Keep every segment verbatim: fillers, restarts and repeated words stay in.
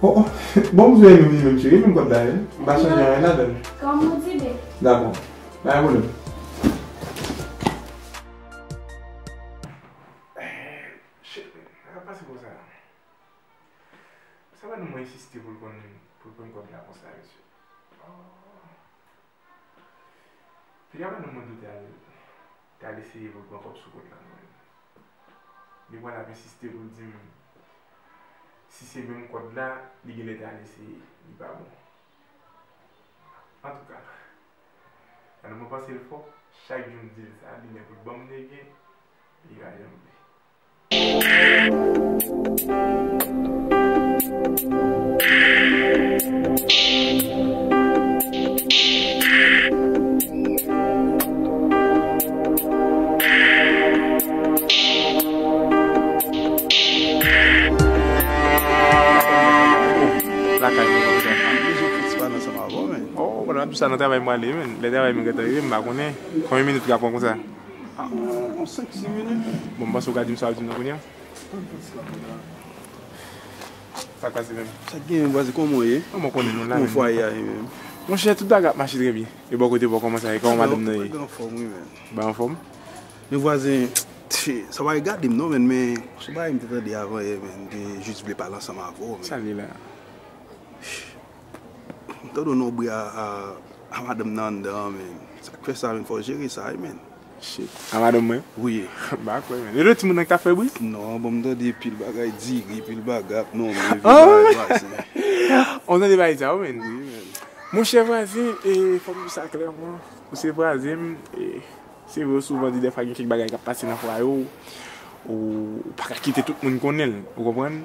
Oh, oh. Bon, m sou li menm, li menm, cheri. Menm kòd la, wi. M pa chanje anyen ladan l. Kòm ou di, babe. Dakò. Pa gen pwoblèm. Eh, shit, man. Sa k ap pase konsa? Sa pa nou mwen ensiste pou l konn, pou l konn kòb la konsa, mesye. Oh. Piga pa nou mwen tou te al, te al eseye pou l pran kòb sou kont la, non. Li pral ap ensiste pou l di m si se menm kòd la, li genlè te al eseye, li pa bon. Antouka, Alò, mwen panse l fò, chak jou m di l sa, li lè pou l ban m nèg, li pa janm vle. Lakay mwen konsa. Bezwen fouti pale ansanm avè w, men. Oh, pandan m ap di sa, nan travay mwen ale, men. Lè travay mwen gentan rive, m pa konnen konbyen minit li ka pran konsa. Ah, yon senk, sis minit. Bon, m panse w ka di m sa w ap di m nan kounye a. Sa k pase menm? Sa k gen, vwazen, kòman w ye? Kòman w konnen nou la menm? Kòman fwaye a ye menm? Monchè, tout bagay ap mache trè byen. E bò kote w, kòman sa ye? Kòman madanm nan ye? Mwen anfòm, wi, men. Ba anfòm? Men vwazen, tch, sa pa regade m non, men, men, se yon bagay m te tande avan yè, men, m te jis vle pale ansanm avè w, men. Sa l ye la? M tande w nan bri a, a, a madanm nan anndan an, men. Sa k fè sa, men, fò w jere sa, wi, men. Shit. A madanm mwen? Wi. M pa kwè, men. E de timoun nan k ta fè bri? Non, bon, m tande pil bagay diri, pil bagay ap nonmen, pil bagay vwazen. Ou tande bagay sa, wi, men. Wi, men. Monchè vwazen, e, fò m di sa klèman, ou se vwazen m, e, se vre, ou souvan di dèfwa gen kèk bagay k ap pase nan fwaye w, ou pa ka kite tout moun konnen l, ou konprann?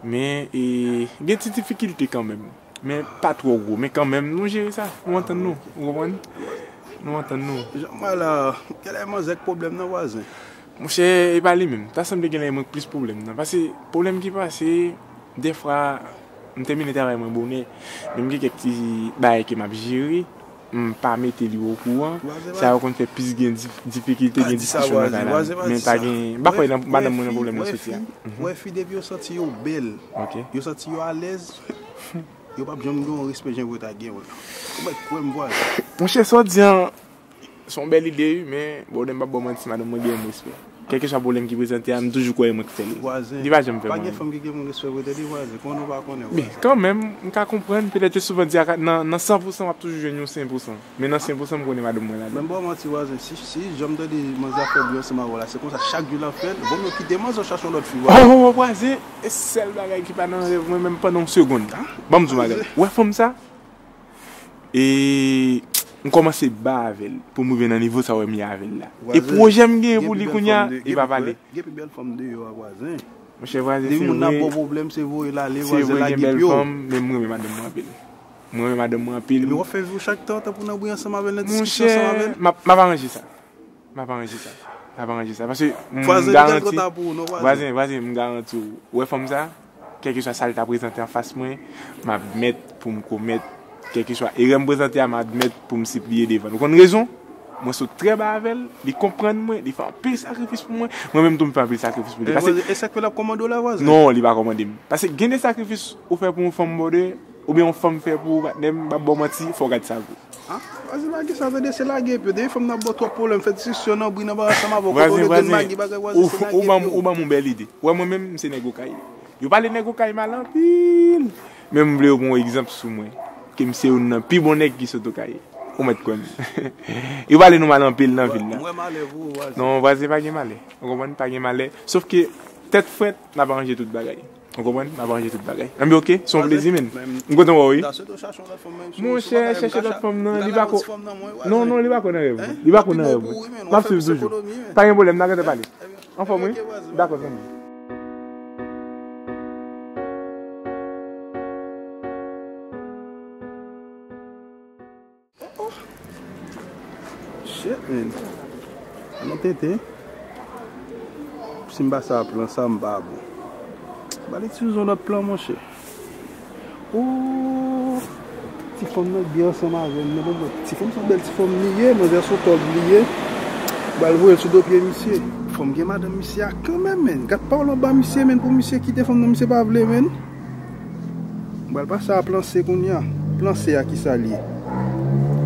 Men, e, gen ti difikilte kanmenm. Men pa twò gwo. Men kanmenm, nou jere sa. Nou antann nou. Ou konprann? Nou antann nou. Jan m wè la, genlè manzè k pwoblèm nan, vwazen. Monchè, e pa li menm. Ta sanble genlè mwen k plis pwoblèm nan. Paske pwoblèm ki pase, dèfwa, m tèmine travay mwen bonè. Men m gen kèk ti bagay ke m ap jere. M pa mete li okouran, sa yo konn fè plis gen dif-, difikilte, gen diskisyon nan kay la. Men pa gen, m pa kwè nan, madanm mwen nan pwoblèm nan soti a. Wè fi, depi yo santi yo bèl, yo santi yo alèz, yo p ap janm gen yon respè jan yo ta gen yo la. Ou mèt kwè m, vwazen. Monchè, sa w di an, se yon bèl ide, wi, men, bon, m p ap ba w manti, madanm mwen gen yon respè. Kèlkeswa pwoblèm ki prezante a, m toujou kwè e mwen k fè l. Vwazen, li pa janm fè mwen anyen. Pa gen fanm ki gen yon respè pou tèt li, vwazen. Konnen w pa konnen. Men, kanmenm, m ka konprann, petèt yo souvan di a, nan, nan san pou san, w ap toujou jwenn yon sen pou san. Men nan sen pou san, m konnen madanm mwen ladan. Men m ba w manti, vwazen, si, si jan m tande manzè ap fè bri ansanm avè w la, se konsa chak jou l ap fè l, bon, yo kite manzè w chache yon lòt fi, vwazen. Oh, vwazen, e sèl bagay ki pa nan rèv mwen, menm pandan yon segonn. Ban m di w, madanm. Ou wè fanm sa? E m kòmanse ba avè l pou m rive nan nivo sa w wè m ye avè l la. E pwojè m genyen pou li kounye a, li pa pale. Gen pi bèl fanm deyò a, vwazen. Monchè vwazen, se vre. Depi moun nan ba w pwoblèm, se voye l ale, vwazen, lage pye w. Se vre, gen bèl fanm, men m renmen madanm mwen anpil. M renmen madanm mwen anpil. Epi w ap fè vi w chak tan, tanpri w nan bri ansanm avè l, nan diskisyon ansanm avè l. Monchè, m ap, m ap aranje sa. M ap aranje sa. M ap aranje sa. Paske m garanti, vwazen, vwazen, m garanti w. Ou wè fanm sa? Kèlkeswa sa l ta prezante anfas mwen, m admèt pou m komèt. Kèlkeswa erè m prezante a, m admèt pou m sipliye devan l. Ou konn rezon? Mwen sot trè ba avè l, li konprann mwen, li fè anpil sakrifis pou mwen. Mwen menm tou, m fè anpil sakrifis pou li. Paske e sa k fè l ap kòmande w la, vwazen? Non, li pa kòmande m. Paske gen de sakrifis ou fè pou yon fanm, brother, oubyen yon fanm fè pou ou, patnè m, m p ap ba w manti, fò w gad sa gwo. Ah, vwazen, lage sa, tande, se lage pye. Depi fanm nan ba w twòp pwoblèm, fè diskisyon nan bri, nan bagay ansanm avè w, vwazen, vwazen, ou, ou ban m, ou ban m yon bèl ide. Ou wè mwen menm, m se nèg Okay. Yo pale nèg Okay mal anpil. Men m vle yo pran yon egzanp sou mwen. Ke m se youn nan pi bon nèg ki sot Okay. Ou mèt kwè m. Yo pale nou mal anpil nan vil la. Mwen malè pou ou, vwazen. Non, vwazen, pa gen malè. Ou konprann? Pa gen malè. Sof ke tèt frèt, n ap aranje tout bagay. Ou konprann? N ap aranje tout bagay. Anben, oke, se yon plezi, men. M kontan wè w, wi. Monchè, chèche lòt fanm nan, li pa ko-, non, non, li pa ko nan rèv mwen. Li pa ko nan rèv mwen. M ap swiv toujou. Pa gen pwoblèm, n a gentan pale. Anfòm, wi? Dakò, zanmi. Oh, oh. Shit, man. Mwen tete. Si m pa sa plan sa, m pa bon. Ba li ti zon lòt plan, monchè. Oh. Ti fanm nan byen ansanm avè m nan, bon, bon. Ti fanm sa bèl ti fanm li ye, manzè sou tòg li ye. Ba l voye l sou do pye misye. Fanm gen madanm misye a kanmenm, men. Gad pawòl anba misye, men, pou misye kite fanm nan, misye pa vle, men. M pral pase a plan C kounye a. Plan C a ki sa l ye?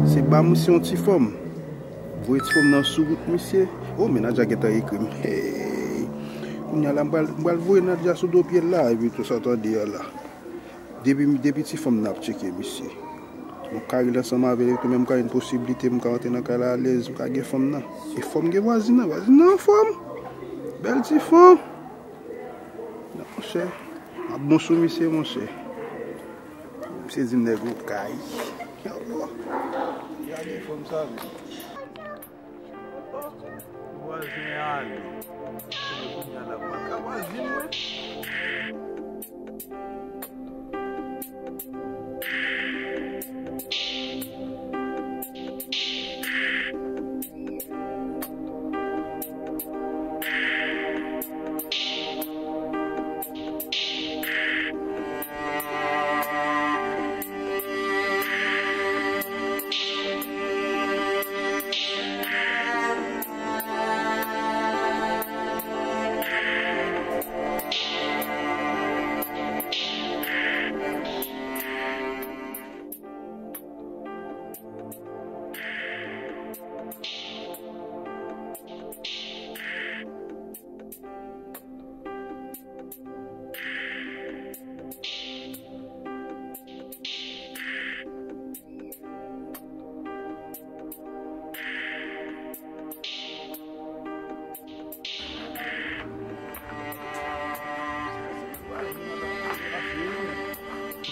Se ba misye yon ti fanm. Voye ti fanm nan sou wout misye. Oh, men Nadja gentan ekri m. Hey! Kounye a la, m pral, m pral voye Nadja sou do pye l la, epi tou sa w tande a la. Depi, depi ti fanm nan ap tcheke misye. M ka rele ansanm avè l, epi tou menm ka gen posiblite m ka rantre nan kay la alèz, m ka gen fanm nan. E fanm gen vwazin nan, vwazin nan anfòm. Bèl ti fanm. Non, monchè. M ap bon sou misye, monchè. Misye di m nèg okay. Gade fanm sa, men. Vwazen ale. Kounye a la, m pa ka vwazin mwen.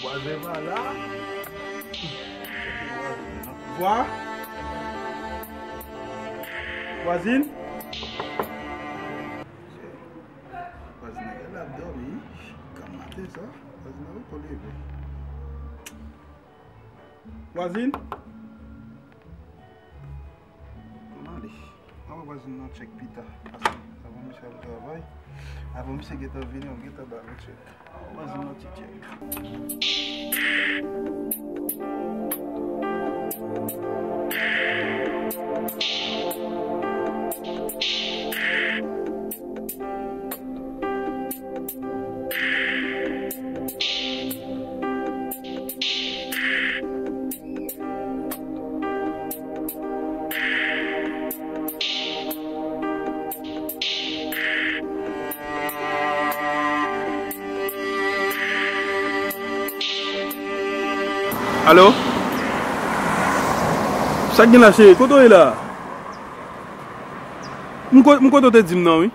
Vwazen pa la. Vwa. Vwazin. Vwazin nan genlè ap dòmi. Kanm maten sa. Vwazin nan poko leve. Vwazin. Ann ale. Ann wè vwazin nan tchèk pita. Paske avan misye al travay, avan misye gentan vini, w gentan ba l yon tchèk. Ann wè vwazin nan ti tchèk. Alo? Sa k gen la, cheri? Kote w ye la? M ko-, m kote w te di m nan, wi.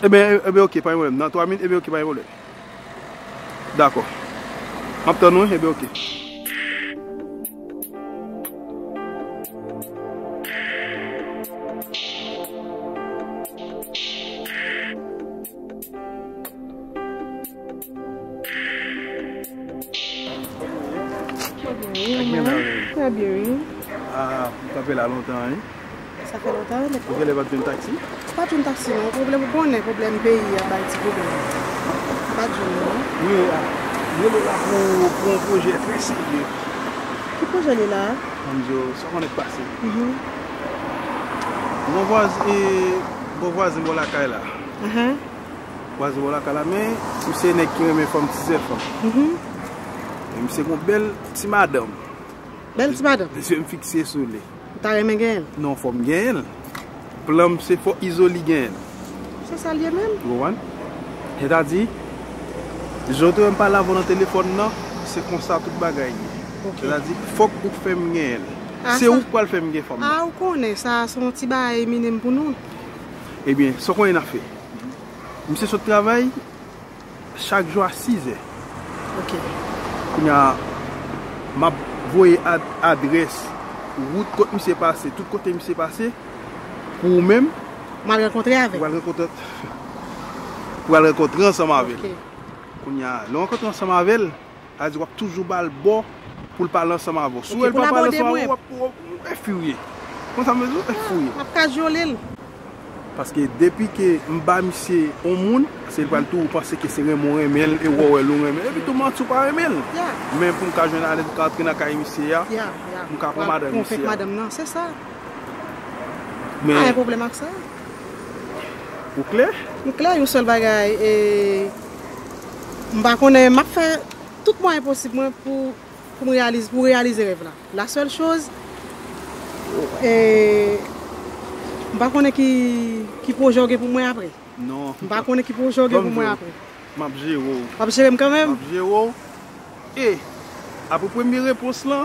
Ebyen, e, ebyen, oke, pa gen pwoblèm. Nan twa minit, ebyen, oke, pa gen pwoblèm. Dakò. M ap tann ou, ebyen, oke. Trè byen, wi. Ah, m kanpe la lontan, wi. Sa fè lontan, wi, men... Ou genlè pa t jwenn taksi? Pa t jwenn taksi, non. Pwoblèm, ou konnen, pwoblèm peyi a bay ti pwoblèm. Pa t jwenn, non. Wi, a, m rele la pou, pou yon pwojè trè serye. Ki pwojè li la? Ann di w, sa w konnen k pase. Mhm. Bon vwaz-, e, bon vwazen bò lakay la. Ahan. Vwazen bò lakay la, men misye nèg ki renmen fanm, ti zèfan. Mhm. E misye gon bèl ti madanm. Bèl ti madanm. Zye m fikse sou li. Ou ta renmen genyen l? Non, fò m genyen l. Plan m se fò Izoli genyen l. Se sa l ye menm. Ou konprann? Sètadi, jan w te wè m pale avè w nan telefòn nan, se konsa tout bagay ye. Ok. Sètadi, fòk ou fè m genyen l. Ah, se ou k pral fè m gen fanm nan. Ah, ou konnen, sa se yon ti bagay minim pou nou. Ebyen, sa w konnen n ap fè? Misye sot travay, chak jou a sizè. Ok. Kounye a, m ap voye ad-, adrès wout kot misye pase, tout kote misye pase, pou ou menm. M al rankontre avè l. Ou al rankontre, ou al rankontre ansanm avè l. Ok. Kounye a, lè w rankontre ansanm avè l, sa vle di w ap toujou ba l bò pou l pale ansanm avè w. Si w wè l pa pale ansanm avè w, w ap, w ap, w ap enfirye. Konn sa m vle di w? Enfirye. M ap kajole l. Paske depi ke m ba misye yon moun, se li pral toujou panse ke se renmen w renmen l, e wè w wè l ou renmen l. Epi tou manti w pa renmen l. Ya. Men pou m ka jwenn alèz, m ka antre nan kay misye a, ya, ya, pou m ka pran madanm misye a. Pou fè k madanm nan, se sa. Men pa gen pwoblèm ak sa. Ou klè? M klè, yon sèl bagay, e, M pa konnen, m ap fè tout mwayen posib mwen pou, pou m reyalize, pou reyalize rèv la. La sèl choz, e, m pa konnen ki, ki pwojè w gen pou mwen apre. Non. M pa konnen ki pwojè w gen pou mwen apre. M ap jere w. W ap jere m kanmenm? M ap jere w. E, apre premye repons lan,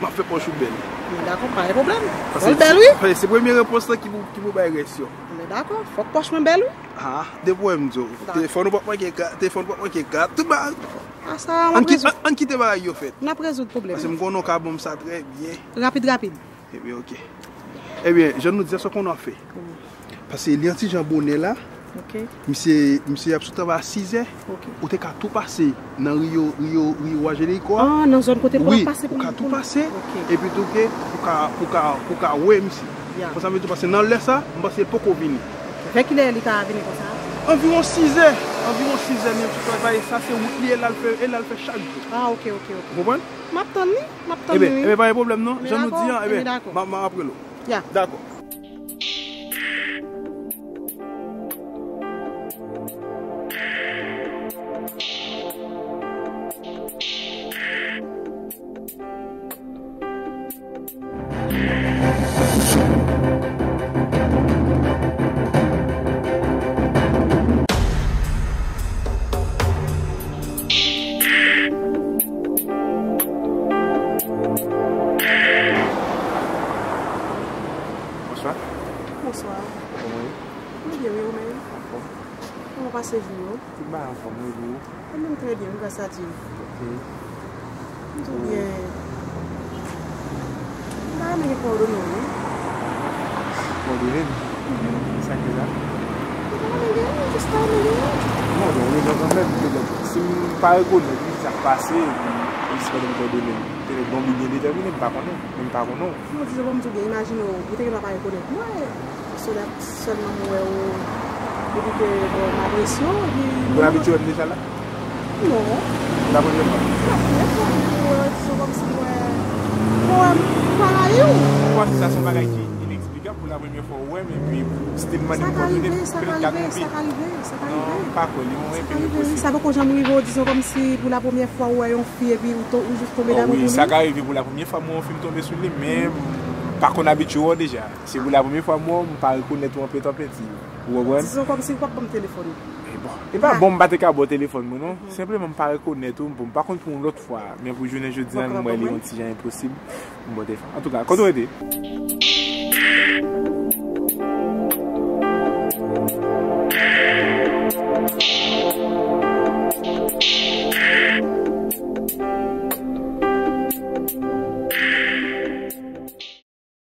m ap fè pòch ou bèl. Men dakò, pa gen pwoblèm. Pòch bèl, wi. Paske se premye repons lan ki pou, ki pou bay rès yo. Men dakò, fòk pòch mwen bèl, wi. Ah, depi w wè m di w. Telefòn ou p ap manke kat, telefòn ou p ap manke kat, tout bagay. A sa, n ap rezoud. Ann kite bagay yo fèt. N ap rezoud pwoblèm. Paske m konnen w ka ban m sa trè byen. Rapid, rapid. Ebyen, oke. Ebyen, jan nou di a, sa w konn w ap fè. Paske li an ti jan bonè la. Ok. Misye, misye ap sot anba a sizè. Ok. Ou te ka tou pase nan Rio, Rio, Rio Angelico a. Ah, nan zòn kote pou l ap pase pou l. Wi, ou ka tou pase. Ok. Epi tou ke, pou ka, pou ka, pou ka wè misye. Ya. Konsa vle di, paske nan lè sa, m panse l poko vini. Vè kilè li ka vini konsa? Anviwon sizè. Anviwon sizè, li ap sot anba e sa, se wout li, e l al fè, e l al fè chak jou. Ah, ok, ok, ok. Ou konprann? M ap tann li, m ap tann li, wi. Ebyen, ebyen, pa gen pwoblèm, non. Jan nou di an, ebyen, m ap, m ap rele w. Ya. Dakò. Bonswa. Bonswa. Kòman w ye? Mwen byen, wi, ou menm? Anfòm. Kòman w pase jou yo? Tout bagay anfòm, wi, pou ou? Mwen menm trè byen, wi, gras a Dye. Ok. M tou byen. M ta renmen gen kowòdone w, wi. Kowòdone m? Mhm. Sa k fè sa? M ta renmen gen, wi, jis ta renmen gen. Non, gen yon rezon kanmenm, petèt si m pa rekonèt, wi, sa k pase, epi jis mande m kowòdone m. Petèt gen yon bi byen detèmine, m pa konnen, men m pa konnen w. Non, dizon, ban m di w byen, imajine w, ou te gentan pa rekonèt mwen, sèl, sèlman m wè w, epi ke, bon, m apresye w, epi... Ou abitye wè m deja la? Non. La premyè fwa? La premyè fwa, m wè w, dizon, kòmsi m wè, m wè m pa rayi w. Ou panse sa se yon bagay ki ineksplikab pou la premyè fwa w wè m, epi w still mande m kòdone, petèt ka twonpe? Sa ka rive, sa ka rive, sa ka rive. Non, m pa kwè li, yon enpe enposib. Sa poko janm rive w, dizon, kòmsi pou la premyè fwa w wè yon fi, epi ou to-, ou jis tonbe damou pou li? O wi, sa ka rive pou la premyè fwa m wè yon fi, m tonbe sou li, men m pa konn abitye wè w deja. Se pou la premyè fwa m wè w, m pa rekonèt ou anpenti anpenti. Ou konprann? Dizon kòmsi ou p ap ban m telefòn ou. E bon, e pa bon m pa te ka ba w telefòn mwen, non. Mhm. Senpleman, m pa rekonèt ou, bon, m pa konn pou yon lòt fwa, men pou jounen jodi a, m wè li yon ti jan enposib pou m ba w telefòn. Antouka, kote w rete?